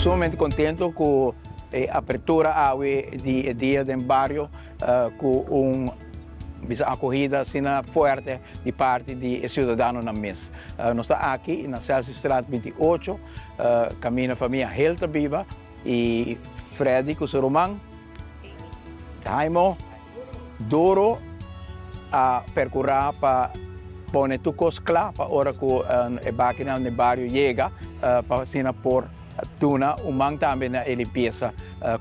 Sumamente contento cu e apertura awe di e Dia den Bario cu un bisa acogida asina fuerte di parti di e ciudadanonan mes. Nos ta aki na Celsiusstraat 28, caminda famia Hill ta biba y Freddy cu su ruman Jaimo duro a percura pa pone tur cos cla pa ora cu e bakinan den bario yega pa asina por duna un man tambe na e limpieza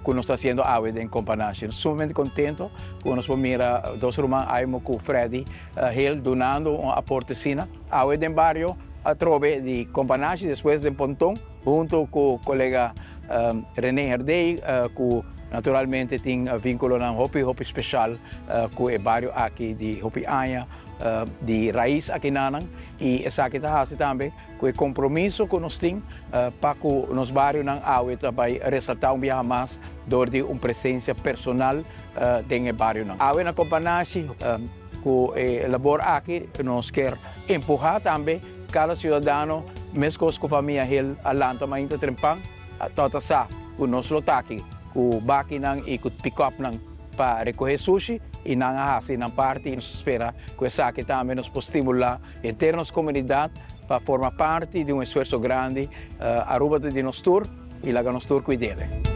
cu nos ta haciendo awe den Companashi. Nos sumamente contento cu nos por mira dos ruman Aimo cu Freddy Hill dunando un aporte asina awe den bario atrobe di Companashi despues den Ponton hunto cu colega Rene Herdey cu naturalmente tin vinculonan hopi hopi special cu e bario aki di hopi aña di raiz akinanan y esaki ta haci tambe cu e compromiso cu nos tin pa cu nos barionan awe ta bay resalta un biaha mas door di un presencia personal den e barionan. Awe na Companashi cu e labor aki nos kier empuha tambe cada ciudadano mescos cu famia Hill a lanta mainta trempan tota sa cu nos lo ta aki cu bakinan y cu pick-upnan pa recoge sushi y nan a haci nan parti y nos ta spera cu esaki tambe nos por stimula Henter nos comunidad pa forma parti di un esfuerzo grandi. Aruba ta di nos tur y laga nos tur cuidele.